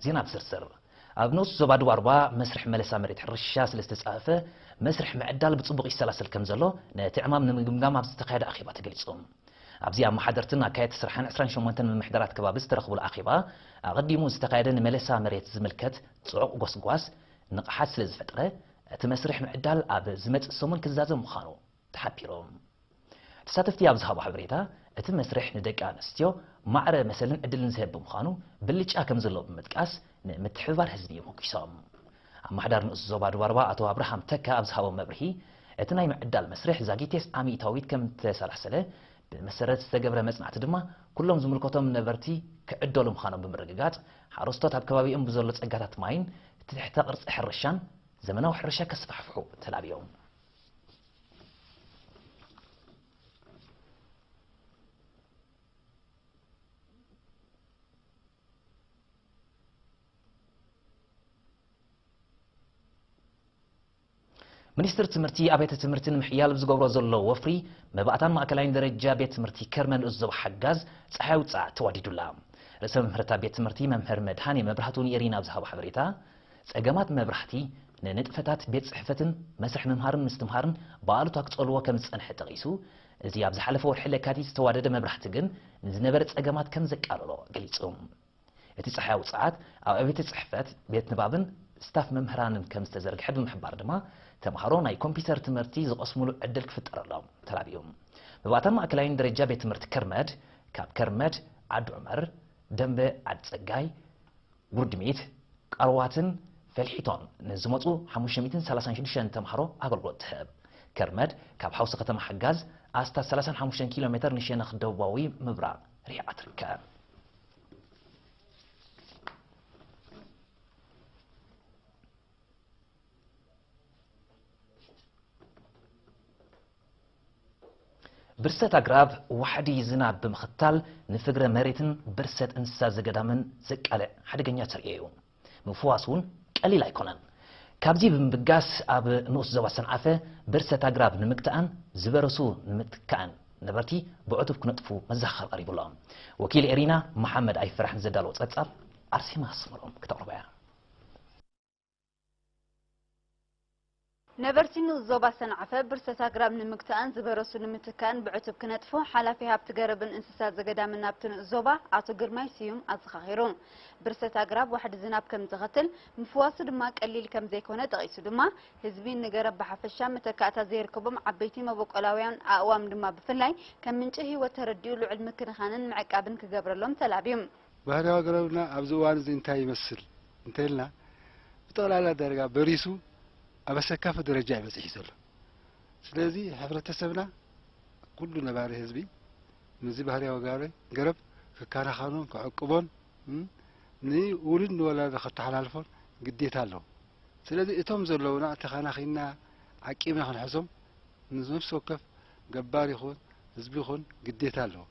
ዜና ብዝርዝር። ኣብ ንኡስ ዞባ ደቡብ ኣርባ መስርሕ መለሳ መሬት ሕርሻ ስለ ዝተጻፈፈ፣ መስርሕ ምዕዳል ብጽቡቕ ይሰላሰል ከም ዘሎ ነቲ ዕማም ንምግምጋም ኣብ ዝተኻየደ ኣኼባ ተገሊጹ። ኣብዚ ኣመሓደርትን ኣካየድቲ ስራሕን ዕስራን ሸሞንተን ምምሕዳራት ከባቢ ዝተረኽቡሉ ኣኼባ፣ ኣቐዲሙ ዝተኻየደ ንመለሳ መሬት ዝምልከት ጽዑቕ ጎስጓስ ንቕሓት ስለ ዝፈጠረ፣ እቲ መስርሕ ምዕዳል ኣብ ዝመጽእ ሰሙን ክዛዘም ምዃኑ ተሓቢሩ። ተሳተፍቲ ኣብ ዝሃቦ ሓበሬታ፣ እቲ መስርሕ ንደቂ ኣንስትዮ ማዕረ መሰልን ዕድልን ዝህብ ብምዃኑ፣ ብልጫ ከም ዘለዎ ብምጥቃስ፣ ንምትሕብባር ህዝቢ የመጒሶም። ኣመሓዳሪ ንኡስ ዞባ ደቡብ ኣርባ ኣቶ ኣብርሃም ተካ ኣብ ዝሃቦ መብርሂ፣ እቲ ናይ ምዕዳል መስርሕ ዛጊቴስ ኣሚእታዊት ከም እተሰላሰለ፣ ብመሰረት ዝተገብረ መጽናዕቲ ድማ፣ ኩሎም ዝምልከቶም ነበርቲ ክዕደሉ ምዃኖም ብምርግጋጽ፣ ሓረስቶት ኣብ ከባቢኦም ብዘሎ ጸጋታት ማይን ትሕተ ቅርጺ ሕርሻን ዘመናዊ ሕርሻ ከስፋሕፍሑ ተላብዮም። ሚኒስትሪ ትምህርቲ ኣብያተ ትምህርቲ ንምሕያል ብዝገብሮ ዘሎ ወፍሪ፣ መባእታን ማእከላይን ደረጃ ቤት ትምህርቲ ከርመ ንኡስ ዞባ ሓጋዝ ጸሓይ ውጻዕ ተዋዲዱላ። ርእሰ መምህርታ ቤት ትምህርቲ መምህር መድሃኔ መብራህቱ ንኤሪና ኣብ ዝሃቦ ሓበሬታ፣ ጸገማት መብራህቲ፣ ንንጥፈታት ቤት ጽሕፈትን መስርሕ ምምሃርን ምስትምሃርን ብኣሉታ ክጸልዎ ከም ዝጸንሐ ጠቒሱ፣ እዚ ኣብ ዝሓለፈ ወርሒ ለካቲት ዝተዋደደ መብራህቲ ግን ንዝነበረ ጸገማት ከም ዘቃለሎ ገሊጹ። እቲ ጸሓያዊ ጸዓት ኣብ ኣብያተ ጽሕፈት፣ ቤት ንባብን ስታፍ መምህራንን ከም ዝተዘርግሐ ብምሕባር ድማ፣ ተምሃሮ ናይ ኮምፒውተር ትምህርቲ ዝቐስሙሉ ዕድል ክፍጠረሎም ተላብዩ። መባእታን ማእከላይን ደረጃ ቤት ትምህርቲ ከርመድ፣ ካብ ከርመድ፣ ዓዲ ዑመር፣ ደንበ፣ ዓዲ ጸጋይ፣ ጉርድሚት፣ ቃርዋትን ፈልሒቶን ንዝመጹ ሓሙሽተ ሚእትን ሰላሳን ሽዱሽተን ተምሃሮ ኣገልግሎት ትህብ። ከርመድ ካብ ሓውሲ ከተማ ሓጋዝ ኣስታት ሰላሳን ሓሙሽተን ኪሎ ሜተር ንሸነኽ ደቡባዊ ምብራቕ ርሒቓ ትርከብ። ብርሰት ኣግራብ ዋሕዲ ዝናብ ብምኽታል ንፍግረ መሬትን ብርሰት እንስሳ ዘገዳምን ዘቃልዕ ሓደገኛ ተርእዮ እዩ። ምፍዋስ እውን ቀሊል ኣይኮነን። ካብዚ ብምብጋስ ኣብ ንኡስ ዞባ ሰንዓፈ ብርሰት ኣግራብ ንምግታእን ዝበረሱ ንምትካእን ነበርቲ ብዕቱብ ክነጥፉ መዘኻኸሪ ቀሪቡ ኣሎ። ወኪል ኤሪና መሓመድ ኣይፈራሕ ንዘዳለዎ ጸብጻብ ኣርሴማ ኣስመሮም ክተቕርቦ እያ። ነበርቲ ንኡስ ዞባ ሰንዓፈ ብርሰት ኣግራብ ንምግታእን ዝበረሱ ንምትካእን ብዕቱብ ክነጥፉ ሓላፊ ሃብቲ ገረብን እንስሳ ዘገዳምን ናብቲ ንኡስ ዞባ ኣቶ ግርማይ ስዩም ኣዘኻኺሩ። ብርሰት ኣግራብ ዋሕዲ ዝናብ ከም ዘኸትል፣ ምፍዋሱ ድማ ቀሊል ከም ዘይኮነ ጠቒሱ ድማ፣ ህዝቢ ንገረብ ብሓፈሻ መተካእታ ዘይርከቦም ዓበይቲ መበቆላውያን ኣእዋም ድማ ብፍላይ ከም ምንጪ ህይወት ተረዲኡ ልዑል ምክንኻንን ምዕቃብን ክገብረሎም ተላብዩ። ባህርያዊ ገረብና ኣብዚ እዋን እዚ እንታይ ይመስል እንተልና፣ ብጠቕላላ ዳርጋ በሪሱ ኣብ ኣሰካፊ ደረጃ እዩ በጺሑ ዘሎ። ስለዚ ሕብረተሰብና፣ ኩሉ ነባሪ ህዝቢ ነዚ ባህርያዊ ጋረ-፣ ገረብ ክከናኸኖን ክዕቅቦን፣ እም፣ ንውሉድ ንወላዶ ከተሓላልፎን ግዴታ ኣለዎ። ስለዚ እቶም ዘለዉና ተኸናኺንና ዓቂብና ክንሕዞም ንነፍሲ ወከፍ ገባር ይኹን ህዝቢ ይኹን ግዴታ ኣለዎ።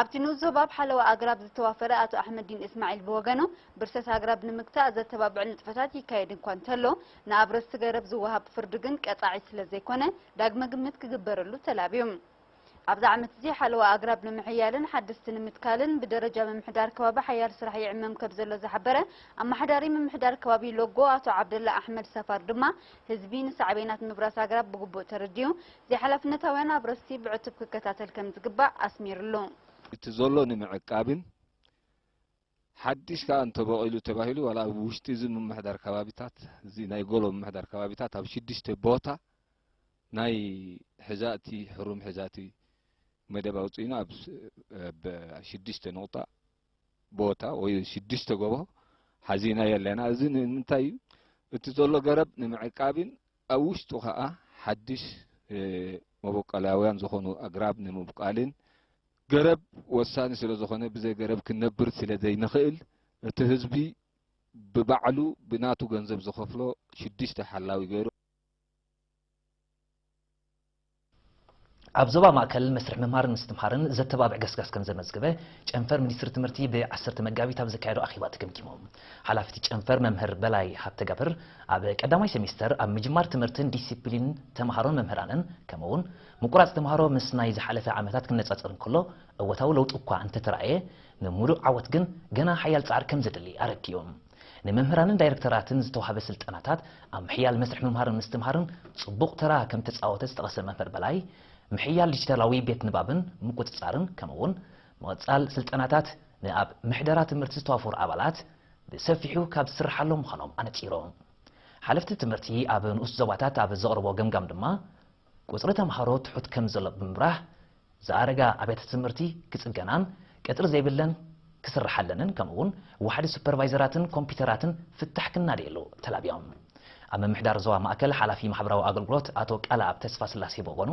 ኣብቲ ንኡስ ዞባ ኣብ ሓለዋ ኣግራብ ዝተዋፈረ ኣቶ ኣሕመዲን እስማዒል ብወገኑ፣ ብርሰት ኣግራብ ንምግታእ ዘተባብዕ ንጥፈታት ይካየድ እኳ እንተሎ፣ ንኣብረስቲ ገረብ ዝወሃብ ፍርዲ ግን ቀጻዒ ስለ ዘይኮነ፣ ዳግመ ግምት ክግበረሉ ተላብዩ። ኣብዚ ዓመት እዚ ሓለዋ ኣግራብ ንምሕያልን ሓደስቲ ንምትካልን ብደረጃ ምምሕዳር ከባቢ ሓያል ስራሕ ይዕመም ከም ዘሎ ዝሓበረ ኣመሓዳሪ ምምሕዳር ከባቢ ሎጎ ኣቶ ዓብደላ ኣሕመድ ሰፋር ድማ፣ ህዝቢ ንሳዕቤናት ምብራስ ኣግራብ ብግቡእ ተረዲኡ፣ ዘይሓላፍነታውያን ኣብረስቲ ብዕቱብ ክከታተል ከም ዝግባእ ኣስሚርሉ። እቲ ዘሎ ንምዕቃብን ሓድሽ ከኣ እንተበቒሉ ተባሂሉ፣ ዋላ ኣብ ውሽጢ እዚ ምምሕዳር ከባቢታት፣ እዚ ናይ ጎሎ ምምሕዳር ከባቢታት ኣብ ሽዱሽተ ቦታ ናይ ሕዛእቲ፣ ሕሩም ሕዛእቲ መደብ ኣውጺእና ኣብ ስ-፣ ኣብ ሽዱሽተ ነቑጣ ቦታ ወይ ሽዱሽተ ጎቦ ሓዚናዮ ኣለና። እዚ ንምንታይ እዩ? እቲ ዘሎ ገረብ ንምዕቃብን ኣብ ውሽጡ ከኣ ሓድሽ፣ እ፣ መበቆላውያን ዝኾኑ ኣግራብ ንምብቃልን፣ ገረብ ወሳኒ ስለ ዝኾነ፣ ብዘይ ገረብ ክንነብር ስለ ዘይንኽእል፣ እቲ ህዝቢ ብባዕሉ ብናቱ ገንዘብ ዝኸፍሎ ሽዱሽተ ሓላዊ ገይሩ። ኣብ ዞባ ማእከል መስርሕ ምምሃርን ምስትምሃርን ዘተባብዕ ገስጋስ ከም ዘመዝገበ ጨንፈር ሚኒስትሪ ትምህርቲ ብዓሰርተ መጋቢት ኣብ ዘካየዶ ኣኼባ ተገምጊሙ። ሓላፊ እቲ ጨንፈር መምህር በላይ ሃብተጋብር፣ ኣብ ቀዳማይ ሴሚስተር ኣብ ምጅማር ትምህርትን ዲሲፕሊን ተምሃሮን መምህራንን፣ ከምኡ'ውን ምቁራጽ ተምሃሮ ምስ ናይ ዝሓለፈ ዓመታት ክነጻጸር እንከሎ እወታዊ ለውጢ እኳ እንተተራእየ፣ ንምሉእ ዓወት ግን ገና ሓያል ጻዕሪ ከም ዘድሊ ኣረዲኡ። ንመምህራንን ዳይሬክተራትን ዝተዋህበ ስልጠናታት ኣብ ምሕያል መስርሕ ምምሃርን ምስትምሃርን ጽቡቕ ተራ ከም ተጻወተ ዝጠቐሰ መምህር በላይ፣ ምሕያል ዲጂታላዊ ቤት ንባብን ምቁጽጻርን ከምኡውን ምቕጻል ስልጠናታት ንኣብ ምሕደራ ትምህርቲ ዝተዋፈሩ ኣባላት ብሰፊሑ ካብ ዝስርሓሎም ምዃኖም ኣነጺሮም። ሓለፍቲ ትምህርቲ ኣብ ንኡስ ዞባታት ኣብ ዘቕርቦ ገምጋም ድማ፣ ቁጽሪ ተምሃሮ ትሑት ከም ዘሎ ብምብራህ፣ ዝኣረጋ ኣብያተ ትምህርቲ ክጽገናን ቀጽሪ ዘይብለን ክስርሓለንን፣ ከምኡውን ዋሕዲ ሱፐርቫይዘራትን ኮምፒውተራትን ፍታሕ ክናደየሉ ተላብዮም። ኣብ ምምሕዳር ዞባ ማእከል ሓላፊ ማሕበራዊ ኣገልግሎት ኣቶ ቃለኣብ ተስፋስላሴ ብወገኑ፣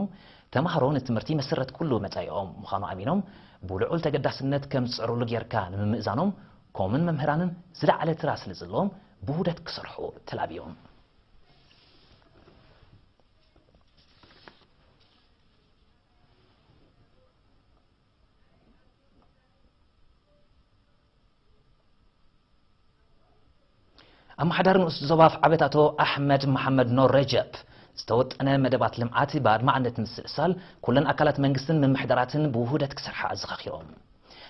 ተምሃሮ ንትምህርቲ መሰረት ኩሉ መጻኢኦም ምዃኑ ኣሚኖም፣ ብልዑል ተገዳስነት ከም ዝጽዕሩሉ ጌርካ ንምምእዛኖም ኮምን መምህራንን ዝለዓለ ተራ ስለ ዘለዎም ብውህደት ክሰርሑ ተላብዮም። ኣመሓዳሪ ንኡስ ዞባ ኣፍዓበት ኣቶ ኣሕመድ መሓመድ ኖር ረጀብ፣ ዝተወጠነ መደባት ልምዓት ብኣድማዕነት ምስእሳል ኩለን ኣካላት መንግስትን ምምሕዳራትን ብውህደት ክሰርሓ ኣዘኻኺሮም።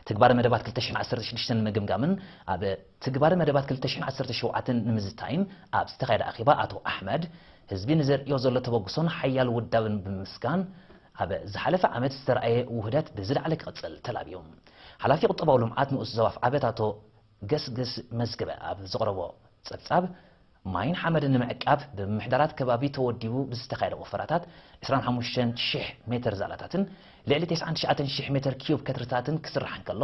ትግባረ መደባት ክልተ ሽሕን ዓሰርተ ሽዱሽተን ንምግምጋምን ኣብ ትግባረ መደባት ክልተ ሽሕን ዓሰርተ ሸውዓተን ንምዝታይን ኣብ ዝተኻየደ ኣኼባ ኣቶ ኣሕመድ፣ ህዝቢ ንዘርእዮ ዘሎ ተበግሶን ሓያል ውዳብን ብምምስጋን፣ ኣብ ዝሓለፈ ዓመት ዝተረኣየ ውህደት ብዝለዓለ ክቕጽል ተላብዮም። ሓላፊ ቁጠባዊ ልምዓት ንኡስ ዞባ ኣፍዓበት ኣቶ ገስግስ መዝገበ ኣብ ዘቕረቦ ጸብጻብ፣ ማይን ሓመድን ንምዕቃብ ብምምሕዳራት ከባቢ ተወዲቡ ብዝተኻየደ ወፈራታት ዕስራን ሓሙሽተን ሽሕ ሜትር ዛላታትን ልዕሊ ተስዓን ትሽዓተን ሽሕ ሜትር ኪዩብ ከትርታትን ክስራሕ እንከሎ፣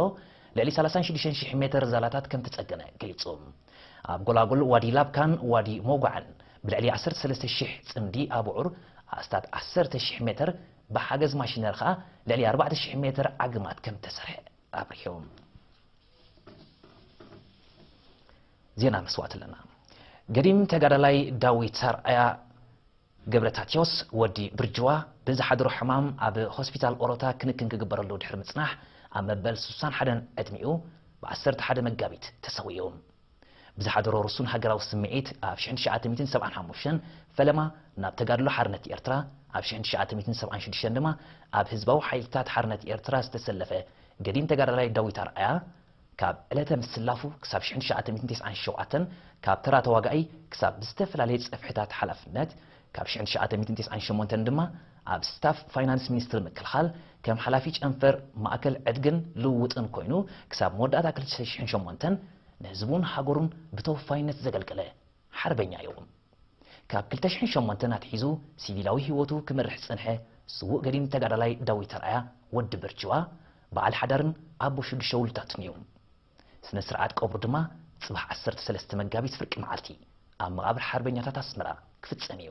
ልዕሊ ሰላሳን ሽዱሽተን ሽሕ ሜትር ዛላታት ከም ተጸገነ ገሊጹ። ኣብ ጎላጉል ዋዲ ላብካን ዋዲ ሞጓዕን ብልዕሊ ዓሰርተ ሰለስተ ሽሕ ጽምዲ ኣቡዑር ኣስታት ዓሰርተ ሽሕ ሜትር፣ ብሓገዝ ማሽነሪ ኸኣ ልዕሊ ኣርባዕተ ሽሕ ሜትር ዓግማት ከም ተሰርሐ ኣብሪሁ። ዜና መስዋዕቲ ኣለና። ገዲም ተጋዳላይ ዳዊት ኣርኣያ ገብረታትዮስ ወዲ ብርጅዋ ብዝሓደሮ ሕማም ኣብ ሆስፒታል ኦሮታ ክንክን ክግበረሉ ድሕሪ ምጽናሕ፣ ኣብ መበል ስሳን ሓደን ዕድሚኡ ብ ዓሰርተ ሓደ መጋቢት ተሰዊኡ። ብዝሓደሮ ርሱን ሃገራዊ ስምዒት፣ ኣብ ሽሕን ትሽዓተ ሚእትን ሰብዓን ሓሙሽተን ፈለማ ናብ ተጋድሎ ሓርነት ኤርትራ፣ ኣብ ሽሕን ትሽዓተ ሚእትን ሰብዓን ሽዱሽተን ድማ ኣብ ህዝባዊ ሓይልታት ሓርነት ኤርትራ ዝተሰለፈ ገዲም ተጋዳላይ ዳዊት ኣርኣያ፣ ካብ ዕለተ ምስላፉ ክሳብ ሽሕን ትሽዓተ ሚእትን ተስዓን ሸውዓተን ካብ ተራ ተዋጋኢ ክሳብ ብዝተፈላለየ ጽፍሕታት ሓላፍነት፣ ካብ ሽሕን ትሽዓተ ሚእትን ተስዓን ሸሞንተን ድማ ኣብ ስታፍ ፋይናንስ ሚኒስትሪ ምክልኻል ከም ሓላፊ ጨንፈር ማእከል ዕድግን ልውውጥን ኮይኑ፣ ክሳብ መወዳእታ ክልተ ሽሕን ሸሞንተን ንህዝቡን ሃገሩን ብተወፋይነት ዘገልገለ ሓርበኛ እዩ። ካብ ክልተ ሽሕን ሸሞንተን ኣትሒዙ ሲቪላዊ ህይወቱ ክመርሕ ዝጸንሐ ስዉእ ገዲም ተጋዳላይ ዳዊት ኣርኣያ ወዲ ብርጅዋ፣ በዓል ሓዳርን ኣቦ ሽዱሽተ ውሉዳትን እዩ። ስነ ስርዓት ቀብሩ ድማ ጽባሕ ዓሰርተ ሰለስተ መጋቢት ፍርቂ መዓልቲ ኣብ መቓብር ሓርበኛታት ኣስመራ ክፍጸም እዩ።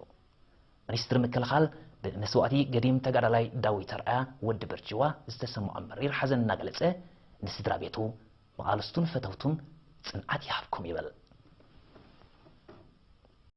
ሚኒስትሪ ምክልኻል ብመስዋእቲ ገዲም ተጋዳላይ ዳዊት ኣርኣያ ወዲ ብርጅዋ ዝተሰምዖ መሪር ሓዘን እናገለጸ፣ ንስድራ ቤቱ፣ መቓልስቱን ፈተውቱን ጽንዓት ይሃብኩም ይብል።